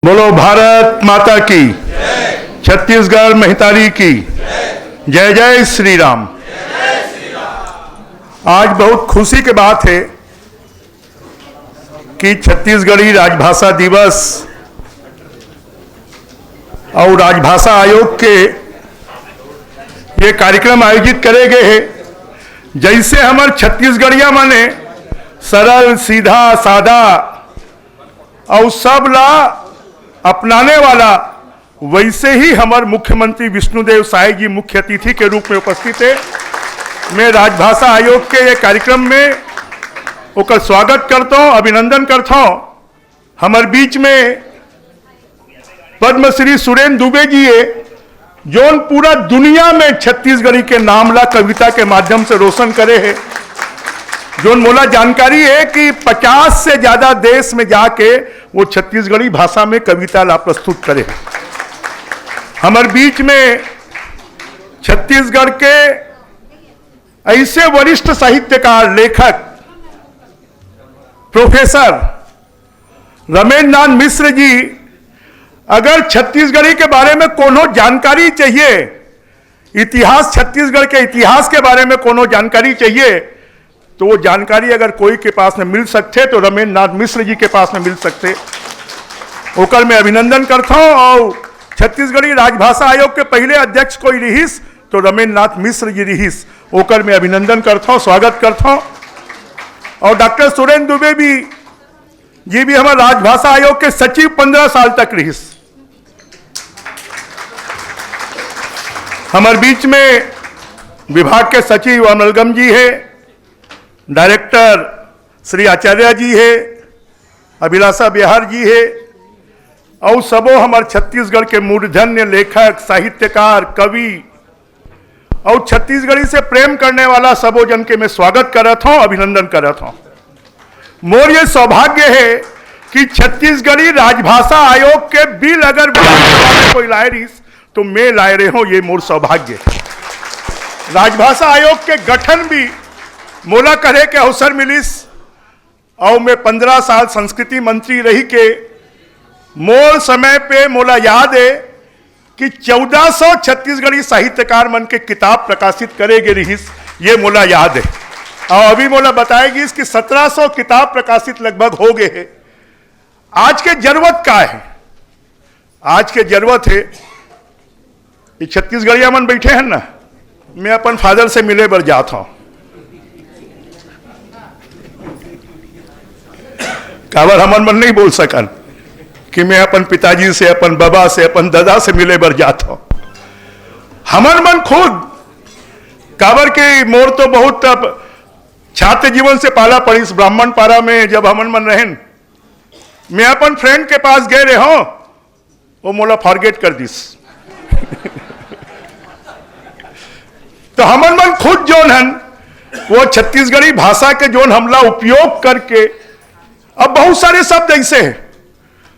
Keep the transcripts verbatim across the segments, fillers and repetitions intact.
बोलो भारत माता की, छत्तीसगढ़ महतारी की, जय जय श्री राम। आज बहुत खुशी के बात है कि छत्तीसगढ़ी राजभाषा दिवस और राजभाषा आयोग के ये कार्यक्रम आयोजित करे गए हैं। जैसे हमर छत्तीसगढ़िया मने सरल, सीधा, सादा और सब ला अपनाने वाला, वैसे ही हमर मुख्यमंत्री विष्णुदेव साय जी मुख्य अतिथि के रूप में उपस्थित है। मैं राजभाषा आयोग के ये कार्यक्रम में ओकर स्वागत करता हूँ, अभिनंदन करता हूँ। हमर बीच में पद्मश्री सुरेंद्र दुबे जी है, जोन पूरा दुनिया में छत्तीसगढ़ी के नाम ला कविता के माध्यम से रोशन करे है। जोन मोला जानकारी है कि पचास से ज्यादा देश में जाके वो छत्तीसगढ़ी भाषा में कविता ला प्रस्तुत करे है। हमर बीच में छत्तीसगढ़ के ऐसे वरिष्ठ साहित्यकार, लेखक, प्रोफेसर रमेंद्र नाथ मिश्र जी, अगर छत्तीसगढ़ी के बारे में कोनो जानकारी चाहिए, इतिहास, छत्तीसगढ़ के इतिहास के बारे में कोनो जानकारी चाहिए, तो वो जानकारी अगर कोई के पास में मिल सकते तो रमेंद्र नाथ मिश्र जी के पास में मिल सकते। ओकर मैं अभिनंदन करता हूँ। और छत्तीसगढ़ी राजभाषा आयोग के पहले अध्यक्ष कोई रिहिस तो रमेंद्र नाथ मिश्र जी रिहिस, ओकर मैं अभिनंदन करता हूँ, स्वागत करता हूँ। और डॉक्टर सुरेंद्र दुबे भी जी भी हमारे राजभाषा आयोग के सचिव पंद्रह साल तक रहिस। हमारे बीच में विभाग के सचिव अमलगम जी है, डायरेक्टर श्री आचार्य जी है, अभिलाषा बिहार जी है, और सबो हमारे छत्तीसगढ़ के मूर्धन्य लेखक, साहित्यकार, कवि, और छत्तीसगढ़ी से प्रेम करने वाला सबो जन के मैं स्वागत करत हूँ, अभिनंदन करत हूँ। मोर ये सौभाग्य है कि छत्तीसगढ़ी राजभाषा आयोग के बिल अगर विधानसभा में कोई लाए रहिस तो मैं लाए रहे हूँ, ये मोर सौभाग्य है। राजभाषा आयोग के गठन भी मोला करे के अवसर मिलिस और मैं पंद्रह साल संस्कृति मंत्री रही के मोर समय पे मोला याद है कि चौदह सौ छत्तीसगढ़ी साहित्यकार मन के किताब प्रकाशित करे गे रिहिस, ये मोला याद है। और अभी मोला बताए गिस कि सत्रह सौ किताब प्रकाशित लगभग हो गए हैं। आज के जरूरत का है? आज के जरूरत है, ये छत्तीसगढ़िया मन बैठे हैं ना, मैं अपन फादर से मिले बर जात हूँ। काबर हमन मन नहीं बोल सकन कि मैं अपन पिताजी से, अपन बाबा से, अपन दादा से मिले बर जात हूँ। हमन मन खुद, काबर के मोर तो बहुत अब छात्र जीवन से पाला पड़िस ब्राह्मण पारा में, जब हमन मन रहेन, मैं अपन फ्रेंड के पास गए रहे हूँ, वो मोला फॉरगेट कर दिस। तो हमन मन खुद जोन हन, वो छत्तीसगढ़ी भाषा के जोन हमला उपयोग करके अब बहुत सारे शब्द ऐसे हैं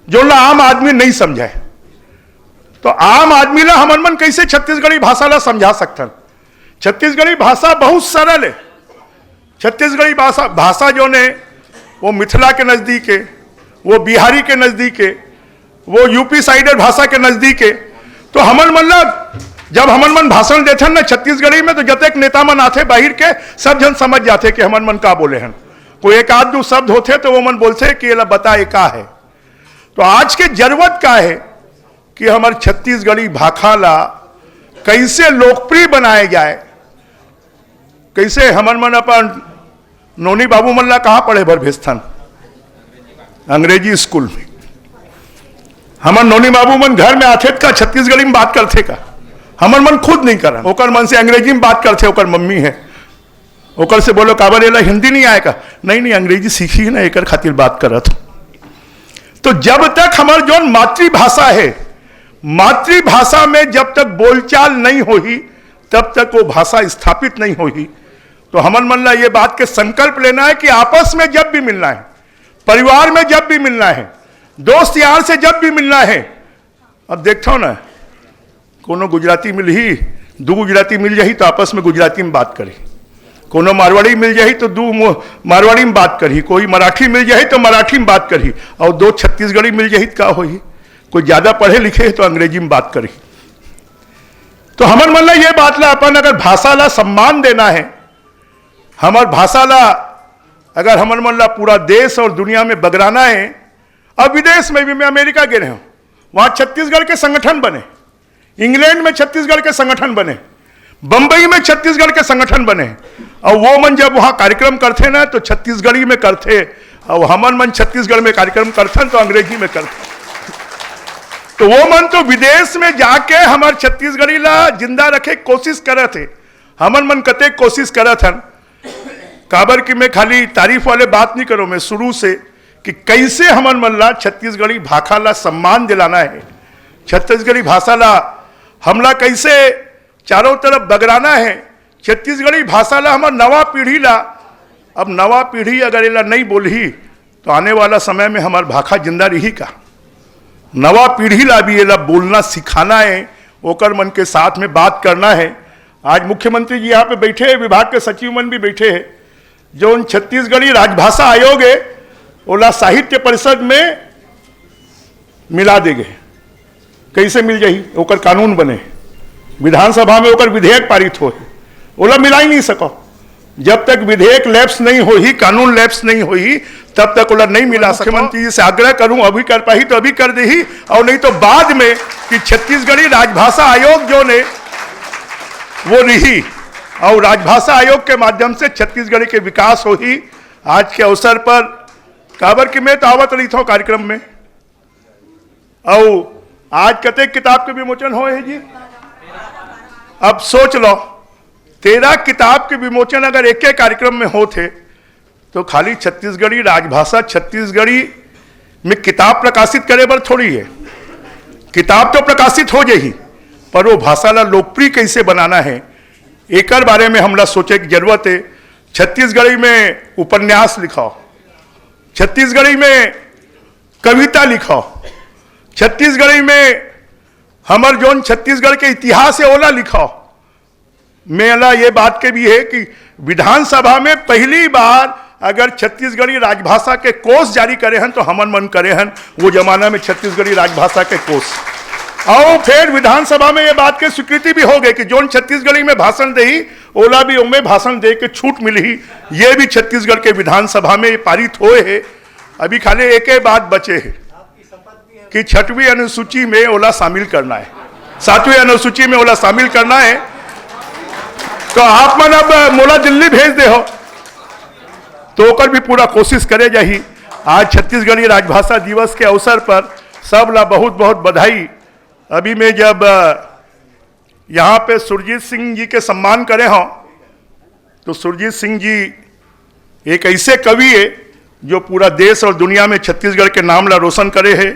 जो ला आम आदमी नहीं समझे। तो आम आदमी ला हमन मन कैसे छत्तीसगढ़ी भाषा ला समझा सकथन? छत्तीसगढ़ी भाषा बहुत सरल है। छत्तीसगढ़ी भाषा, भाषा जोन है, वो मिथिला के नजदीक है, वो बिहारी के नजदीक है, वो यूपी साइडर भाषा के नजदीक है। तो हमन मन ला, जब हमन मन भाषण देथन ना छत्तीसगढ़ी में, तो जतेक नेता मन आथे बाहिर के, सब झन समझ जाथे कि हमन मन का बोले हन। कोई एक आध दो शब्द होथे तो वो मन बोलथे कि एला बता, ये का है। तो आज के जरूरत का है कि हमर छत्तीसगढ़ी भाखा ला कैसे लोकप्रिय बनाए जाए, कैसे हमन मन अपन नोनी बाबू मन ला कहाँ पढ़े बर भेजथन? अंग्रेजी स्कूल में। हमर नोनी बाबू मन घर में आथे त का छत्तीसगढ़ी में बात करथे का? हमन मन खुद नहीं करन। ओकर मन से अंग्रेजी में बात करथे, ओकर मम्मी है, ओकर से बोलो, "काबर एला हिंदी नहीं आए का?" "नहीं, नहीं, अंग्रेजी सीखी है ना, एकर खातिर बात करत हूँ।" तो जब तक हमर जोन मातृभाषा है, मातृभाषा में जब तक बोलचाल नहीं होही, तब तक वो भाषा स्थापित नहीं होही। तो हमन मन ला ये बात के संकल्प लेना है कि आपस में जब भी मिलना है, परिवार में जब भी मिलना है, दोस्त यार से जब भी मिलना है, अब देखथव ना, कोनो गुजराती मिलही, दू गुजराती मिल जाही तो आपस में गुजराती में बात करही, कोनो मारवाड़ी मिल जाही तो दू मो-, मारवाड़ी में बात करही, कोई मराठी मिल जाही तो मराठी में बात करही, और दो छत्तीसगढ़ी मिल जाही तो का होही? कोई ज्यादा पढ़े लिखे हे तो अंग्रेजी में बात करही। तो हमन मन ला ये बात ला, अपन अगर भाषा ला सम्मान देना हे, हमर भाषा ला अगर हमन मन ला पूरा देश और दुनिया में बगराना हे, अब विदेश में भी, मैं अमेरिका गे रहेंव, वहाँ छत्तीसगढ़ के संगठन बने, इंग्लैंड में छत्तीसगढ़ के संगठन बने, बम्बई में छत्तीसगढ़ के संगठन बने, और वो मन जब वहाँ कार्यक्रम करथे ना तो छत्तीसगढ़ी में करथे, और हमन मन छत्तीसगढ़ में कार्यक्रम करथन तो अंग्रेजी में करथे। तो वो मन तो विदेश में जाके हमर छत्तीसगढ़ी ला जिंदा रखे के कोशिश करत हे, हमन मन कतेक कोशिश करत हन। काबर कि मैं खाली तारीफ वाले बात नहीं करूँ, मैं शुरू से कि कैसे हमन मन ला छत्तीसगढ़ी भाखा ला सम्मान दिलाना हे, छत्तीसगढ़ी भाषा ला हमला कैसे चारों तरफ बगराना हे, छत्तीसगढ़ी भाषा ला हमर नवा पीढ़ी ला, अब नवा पीढ़ी अगर एला नहीं बोलही तो आने वाला समय में हमर भाखा जिंदा रही का? नवा पीढ़ी ला भी एला बोलना सिखाना हे, ओकर मन के साथ में बात करना हे। आज मुख्यमंत्री जी यहाँ पे बैठे हे, विभाग के सचिव मन भी बैठे हे, जोन छत्तीसगढ़ी राजभाषा आयोग हे, ओला साहित्य परिषद में मिला दे गे। कैसे मिल जाही? ओकर कानून बने, विधानसभा में ओकर विधेयक पारित होहे, ओला मिला ही नहीं सको। जब तक विधेयक लैप्स नहीं होही, कानून लैप्स नहीं होही, तब तक ओला नहीं मिला सको। मुख्यमंत्री जी से आग्रह करूं, अभी कर पाही तो अभी कर देही, और नहीं तो बाद में, कि छत्तीसगढ़ी राजभाषा आयोग जोन हे वो रही, और राजभाषा आयोग के माध्यम से छत्तीसगढ़ी के विकास होही। आज के अवसर पर, काबर कि मैं तो आवत रहिथंव कार्यक्रम में, अउ आज कतेक किताब के विमोचन होए हे जी? अब सोच लो, तेरह किताब के विमोचन अगर एक एक कार्यक्रम में होत हे, तो खाली छत्तीसगढ़ी राजभाषा, छत्तीसगढ़ी में किताब प्रकाशित करे बर थोड़ी हे। किताब तो प्रकाशित हो जाही, पर वो भाषा ला लोकप्रिय कैसे बनाना हे, एकर बारे में हमला सोचे के जरूरत हे। छत्तीसगढ़ी में उपन्यास लिखो, छत्तीसगढ़ी में कविता लिखो, छत्तीसगढ़ी में हमर जोन छत्तीसगढ़ के इतिहास हे ओला लिखो। मेला ये बात के भी हे कि विधानसभा में पहली बार अगर छत्तीसगढ़ी राजभाषा के कोष जारी करे हन तो हमन मन करे हन, वो जमाना में छत्तीसगढ़ी राजभाषा के कोष। अउ फिर विधानसभा में ये बात के स्वीकृति भी हो गे कि जोन छत्तीसगढ़ी में भाषण देही, ओला भी ओमे भाषण दे के छूट मिलही। ये भी छत्तीसगढ़ के विधानसभा में ये पारित होए हे। अभी खाली एक ही बात बचे हे कि छठवीं अनुसूची में ओला शामिल करना हे, सातवीं अनुसूची में ओला शामिल करना हे। तो आप मन अब मोला दिल्ली भेज दे हो, तो ओकर भी पूरा कोशिश करे जाही। आज छत्तीसगढ़ी राजभाषा दिवस के अवसर पर सब ला बहुत बहुत बधाई। अभी मैं जब, अ, यहाँ पे सुरजीत सिंह जी के सम्मान करे हों, तो सुरजीत सिंह जी एक ऐसे कवि हे जो पूरा देश और दुनिया में छत्तीसगढ़ के नाम ला रोशन करे हे।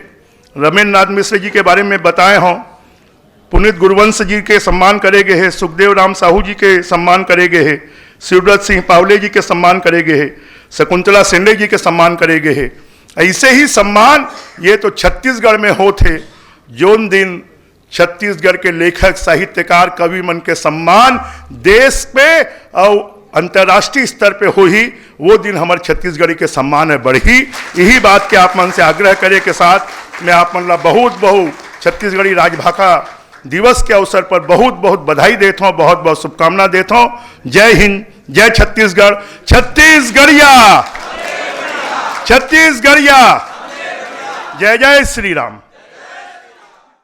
रमेंद्र नाथ मिश्र जी के बारे में बताए हों, पुनीत गुरुवंश जी के सम्मान करे गे हे, सुखदेव राम साहू जी के सम्मान करे गे हे, शिवव्रत सिंह पावले जी के सम्मान करे गे हे, शकुंतला शेंडे जी के सम्मान करे गे हे। ऐसे ही सम्मान ये तो छत्तीसगढ़ में होत हे। जोन दिन छत्तीसगढ़ के लेखक, साहित्यकार, कवि मन के सम्मान देश पे अउ अंतर्राष्ट्रीय स्तर पे होही, वो दिन हमर छत्तीसगढ़ी के सम्मान हे बढ़ही। यही बात के आप मन से आग्रह करे के साथ मैं आप मन ला बहुत बहुत छत्तीसगढ़ी राजभाषा दिवस के अवसर पर बहुत बहुत बधाई देत हों, बहुत बहुत शुभकामना देत हों। जय हिंद, जय छत्तीसगढ़, छत्तीसगढ़िया, छत्तीसगढ़िया, जय जय श्री राम।